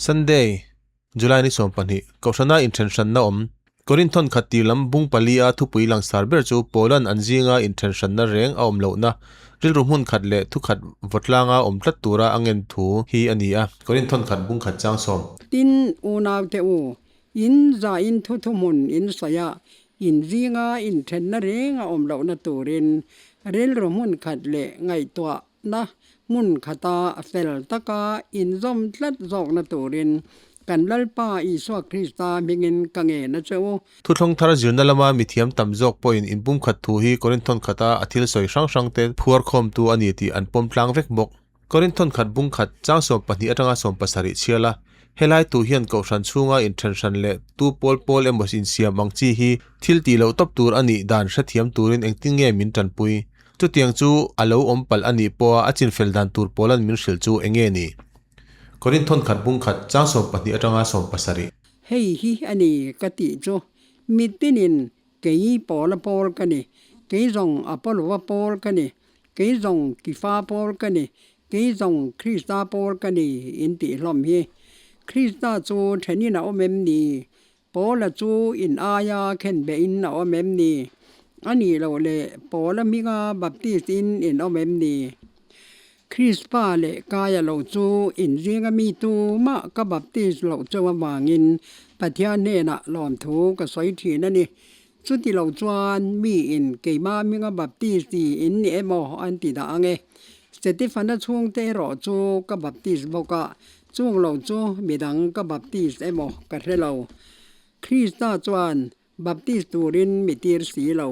Sunday, July ni 12, Kohhrana inthen hranna awm. Korinthon khat tir lam bung palia thupui langsar ber chu Paulan an zinga inthen hranna reng a awm lohna, rilru hmun khat leh thu khat vawtlanga awm tlat tura a ngen thu hi a ni a. Korinthon khat bung khat chang sawm. Tin, unaute u, in za in thu thuhmun in sawi a, in zinga inthenna reng a awm lohna turin rilru hmun khat leh ngaihtuahna hmun khata fel taka inzawm tlat zawkna turin kan Lalpa Isua Krista hmingin ka ngen a che u. Thuthlawng thar zirna lama mithiam tam zawk pawhin inpumkhat thu hi Korinthon khata a thil sawi hrang hrangte phuar khawmtu a ni tih an pawm tlang vek bawk. Korinthon khat bung khat chang 12 atanga 17 chhial a, helai tu hian kohhran chhunga inthen hran leh tu pawl pawl emaw insiam ang chi hi thil tih loh tawp tur a nih dan hrethiam turin engtin nge min tanpui? Chutiang chu a lo awm palh a nih pawha a chinfel dan tur pawlan min hrilh chu eng nge ni? Korinthon khat bung khat chang 12 atanga 17. Hei hi a ni ka tih chu mitinin kei Paula pawl ka ni, kei zawng Apollo-a pawl ka ni, kei zawng Kifa pawl ka ni, kei zawng Krista pawl ka ni in tih hlawm hi. Krista chu thenin a awm em ni? Paula chu in aia khenbehin a awm em ni? A nih loh leh Paula hminga Baptist in in awm em ni? Krispa leh Kaia lo chu in zinga mi tumah ka Baptist loh chauh avangin Pathian hnenah lawmthu ka sawi thin a ni. Chuti lo chuan mi in keimah hminga Baptist ti in ni emaw an ti dah ang e. Stetifana chhungte erawh chu ka Baptist bawk a, chung lo chu midang ka Baptist emaw ka hre lo. Krista chuan Baptist turin mi tir si lo,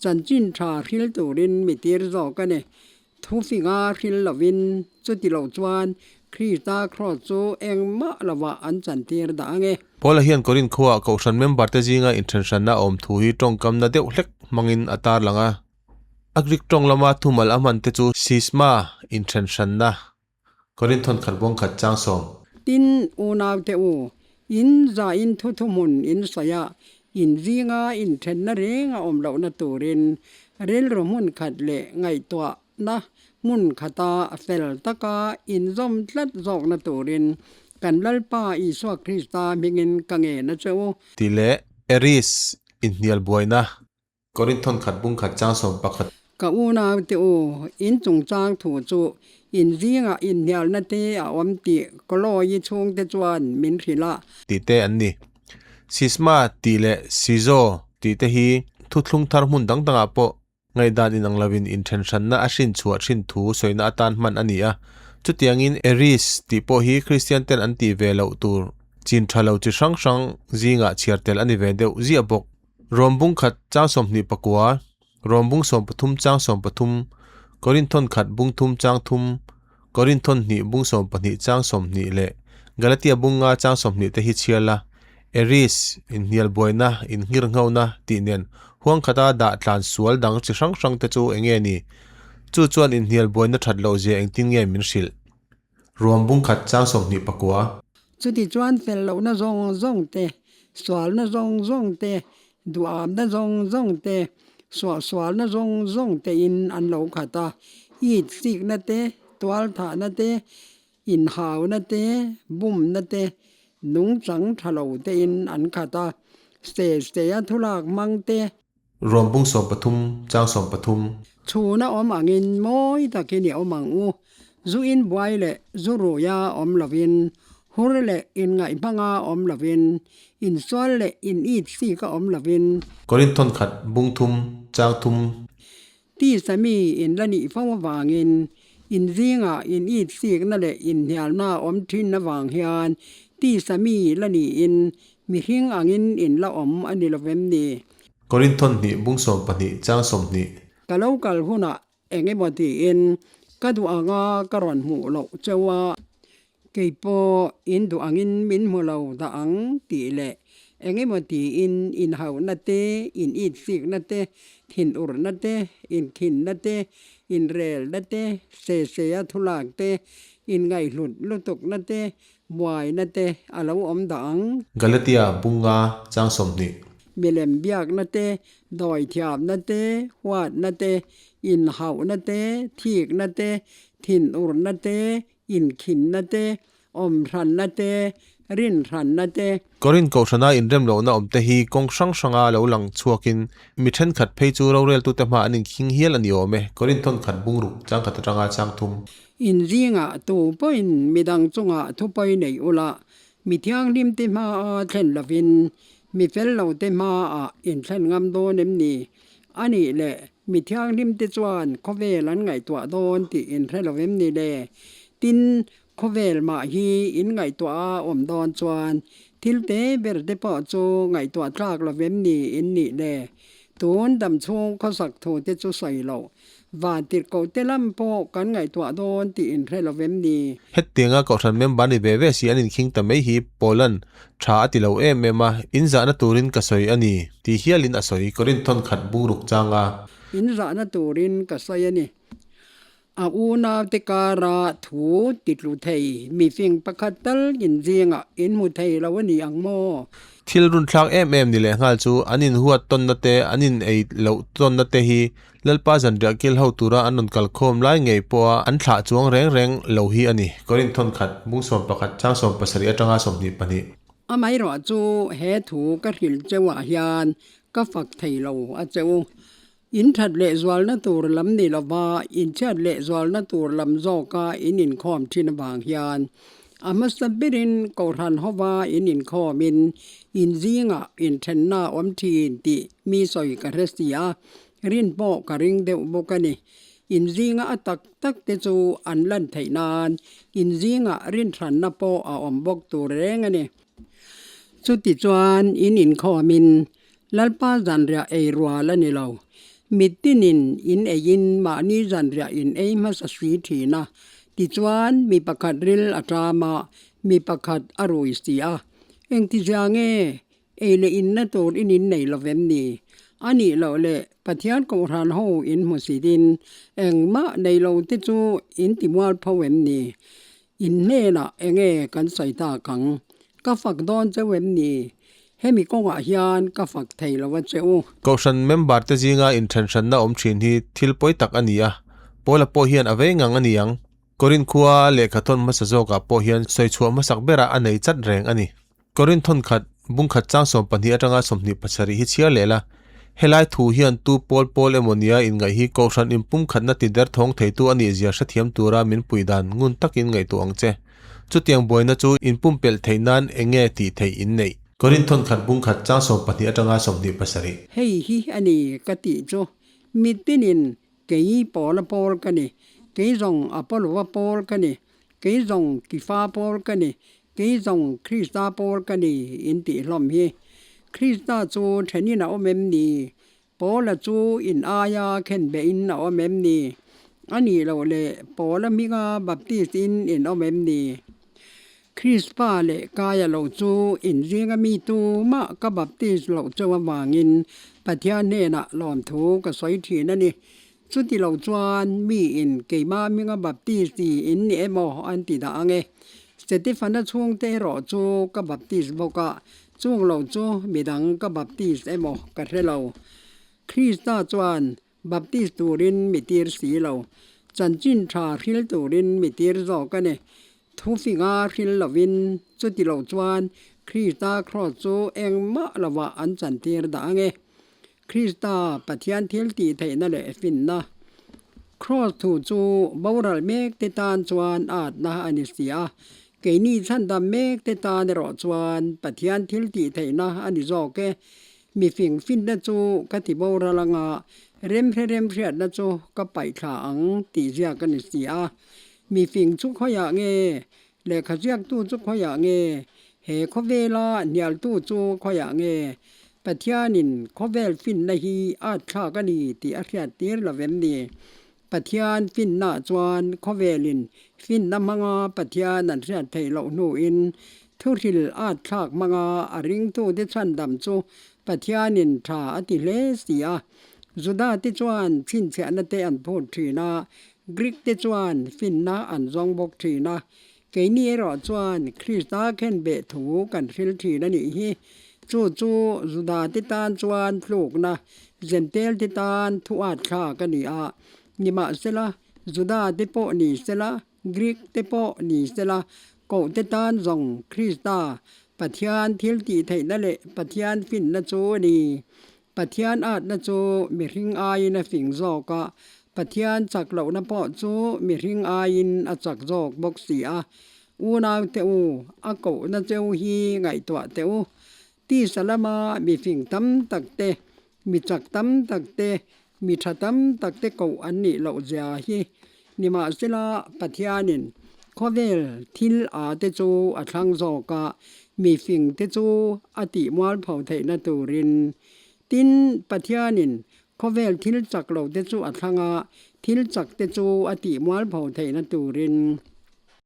chanchin tha hril turin mi tir zawk a ni. Thufinga hril lovin chuti lo chuan Krista kraws chu engmah lovah an chantir dah ang e. Paula hian Korinth khuaah Kohhran member te zinga inthenhranna a awm thu hi tawngkamna deuh hlek hmangin a tarlang a. A Greek tawng lama thumal a hman te chu schisma, inthenhranna. Korinthon khat buang khat chang sawm. Tin, unaute u, in za in thu thuhmun in sawi a, in zinga inthenna reng a awm lohna turin rilru hmun khat leh ngaihtuahna hmun khata fel taka inzawm tlat zawkna turin kan Lalpa Isua Krista hmingin ka ngen a che u. Tih leh Aries inhnial buaina Korinthon khat bung khat chang 11. Ka unaute u, in chungchang thu chu in zingah inhnialna te a awm tih Koloyi chhungte chuan min hrilh a. Tih te an ni. Sisma tih leh Sizo tih te hi thuthlung thar hmun dang dangah pawh ngaihdan inang lovin inthenhranna a hrin chhuah thin thu sawina atan hman a ni a. Chutiangin Aries tih pawh hi Kristian ten an tih ve loh tur chin tha lo chi hrang hrang zingah chhiar tel a ni ve deuh ziah bawk. Rawm bung khat chang 29, Rawm bung 13 chang 13, Korinthon khat bung thum chang thum, Korinthon hnih bung 12 chang 20 leh Galatia bung nga chang 20 te hi chhiar la. Aries, inhnial buaina, inngirnghauna tih nen huang khata dah tlan sual dang chi hrang hrang te chu eng nge ni? Chu chuan inhnial buaina that loh zia engtin nge min hrilh? Ruam bung khat chang 29. Chuti chuan fel lohna zawng zawng te, sualna zawng zawng te, duhamna zawng zawng te, suahsualna zawng zawng tein an lo khat a, it sikna te, tualthahna te, inhauna te, bumna te, nungchang tha lo tein an khat a, ste stea thulak hmang te, Ruam bung 13 chang 13. Chhuna awm angin mawi takin i awm ang u. Zu in buai leh zu ruia awm lovin, hur leh inngaih hmanga awm lovin, insual leh in it sika awm lovin. Korinthon khat bung thum chang thum. Tisa mi in la nih fo avangin, in zingah in it sikna leh inhnialna awm thin avang hian tisa mi la niin mihring angin in la awm a ni lovem ni? Korinthon hnih bung 12 chang 20. Ka lo kal hunah eng emaw tiin ka duh anga ka rawn hmuh loh cheu a, kei pawh in duh angin min hmu lo dah ang tih leh eng emaw tiin inhauhna te, in itsikna te, thinurna te, inkhinna te, inrelna te, sesea thulak te, inngaihhlut lutukna te, buaina te a lo awm dah ang. Galatia bunga chang 20. Milem biakna te, dawithiamna te, huatna te, inhauhna te, thikna te, thinurna te, inkhinna te, Awm hranna te, rin hranna te. Korinth Kohhrana inrem lohna awmte hi kawng hrang hranga lo lang chhuakin mi thenkhat phei chu roreltute hma an inkhing hial a ni awm e, Korinth thawnkhat bungruk changkhat atanga chang thum. Inzingah tu pawhin midang chungah thupawi nei ula, mi thianghlimte hmaa thlen lovin mi fel lote hmaah inthlen ngam dawn em ni? A nih leh, mi thianghlimte chuan khawvel an ngaihtuah dawn tih inhre lo em ni le? Tin, Khawvel mah hi in ngaihtuah a awm dawn chuan thil te ber te pawh chu ngaihtuah tlak lo vem ni in nih le? Tun dam chhung khawsak thu te chu sawi loh. Van tirhkoh te lam pawh kan ngaihtuah dawn tih in hre lo vem ni? Hetianga kohhran member ni ve ve si an inkhing ta mai hi Paula'n tha a ti lo em em a, in zahna turin ka sawi a ni tih hialin a sawi. Korinth thawnkhat bungruk changa. In zahna turin ka sawi a ni. A unaute kara thu titlu thei mifing pakhat tal inzingah inhmu thei lo a ni ang maw? Thil runthlak em em ni lehnghal chu an inhuat tawnna te, an in ei loh tawnna te hi Lalpa zanriah kil ho tura an rawn kal khawm lai ngei pawha an thlah chuang reng reng lo hi a ni. Korinth thawnkhat, bung 11, chang 70 atanga 22. Amaherawh chu he thu ka hrilh cheuah hian ka fak thei lo a cheu. In that leh zualna tur lam ni lova inchhiat leh zualna tur lam zawka in inkhawm thin avang hian a hmasa berin Kohhran hova in inkhawmin in zingah inthenna a awm thin tih mi sawi ka hre si a, rin pawh ka ring deuh bawk a ni. In zinga a tak tak te chu an lan theih nan in zingah rinhranna pawh a awm bawk tur reng a ni. Chutichuan in inkhawmin Lalpa zanriah ei rual a ni lo. Mitinin in eiin mahni zanriah in ei hmasa si thin a, tichuan mi pakhat ril a ṭam a, mi pakhat a rui si a. Engtizia nge ei leh inna tur in innei lo vem ni? A nih loh leh Pathian Kohhran ho in hmu sitin engmah nei lo te chu in ti mualpho em ni? In hnenah enge kan sawi tak ang? Ka fak dawn cheu em ni? Hemi kawngah hian ka fak thei lo a che u. Kohhran member te zinga inthenhranna awm thin hi thil pawi tak a ni a, Paula pawh hian a vei ngang a ni ang. Korinth khua lehkha thawn hmasa zawkah pawh hian sawi chhuah hmasak berah a nei chat reng a ni. Korinth thawnkhat, bungkhat chang 12 atanga 27 hi chhiar leh la, helai thu hian tu pawl pawl emaw nia inngaih hi Kohhran inpumkhatna ti derthawng theitu a nih zia hrethiam tura min pui dan ngun takin ngaihtuah ang che. Chutiang buaina chu inpumpelh theih nan eng nge tih theih in neih? Korinth thawnkhat, bungkhat chang 12 atanga 27. Hei hi a ni ka tih chu mitinin Kei Paula pawl ka ni, kei zawng Apolloa pawl ka ni, kei zawng Kifa pawl ka ni, kei zawng Krista pawl ka ni in tih hlawm hi. Krista chu thenin a awm em ni? Paula chu in aia khenbehin a awm em ni? A nih loh leh Paula hminga Baptist in in awm em ni? Krispa leh Kaia lo chu inzinga mi tumah ka baptis loh chauh avangin Pathian hnenah lawmthu ka sawi thin a ni. Chuti lo chuan miin keimah hminga baptis ti in ni emaw an ti dah ang e. Setefana chhungte erawh chu ka baptis bawk a, chung lo chu midang ka baptis emaw ka hre lo. Krista chuan Baptist turin mi tir si lo, chanchin tha hril turin mi tir zawk a ni. Thufinga hril lovin chuti lo chuan Krista kraws chu engmah lovah an chantir dah ang e. Krista Pathian thil tih theihna leh finna. Kraws thu chu boral mek te tan chuan atna a ni si a, keini chhandam mek te tan erawh chuan Pathian thil tih theihna a ni zawk e. Mi fing finna chu ka ti boral anga remhre remhriatna chu ka paih thla ang tih ziak a ni si a. Mi fing chu khawiah nge? Lehkha ziaktu chu khawiah nge? He khawvela hnialtu chu khawiah nge? Pathianin khawvel finna hi at thlak a ni tih a hriat tir lo vem ni? Pathian finna chuan khawvelin finna hmanga Pathian an hriat theih loh hnuin thuhril at thlak hmanga a ringtute chhandam chu Pathianin tha a ti hle si a. Juda te chuan chhinchhiahna te an phut thin a, Greek te chuan finna an zawng bawk thin a. Keini erawh chuan Krista khenbeh thu kan hril thin a nih hi. Chu chu Juda te tan chuan tlukna, Jentail te tan thu at thlak a ni a. Nimahsela, Juda te pawh ni sela, Greek te pawh ni sela, Kohte tan zawng Krista Pathian thil tih theihna leh Pathian finna chu a ni. Pathian atna chu mihring aiin a fing zawk a, Pathian chak lohna pawh chu mihring aiin a chak zawk bawk si a. Unaute u, a kohna cheu hi ngaihtuah teh u. Tisa lama mi fing tam tak te, mi chak tam tak te, mi tha tam tak te koh an nih loh zia hi nimahsela Pathianin khawvel thil a te chu a thlang zawk a, mi fing te chu a tih mualpho theihna turin. Tin, Pathianin khawvel thil chak lo te chu a thlang a, thil chak te chu a tih mualpho theihna turin.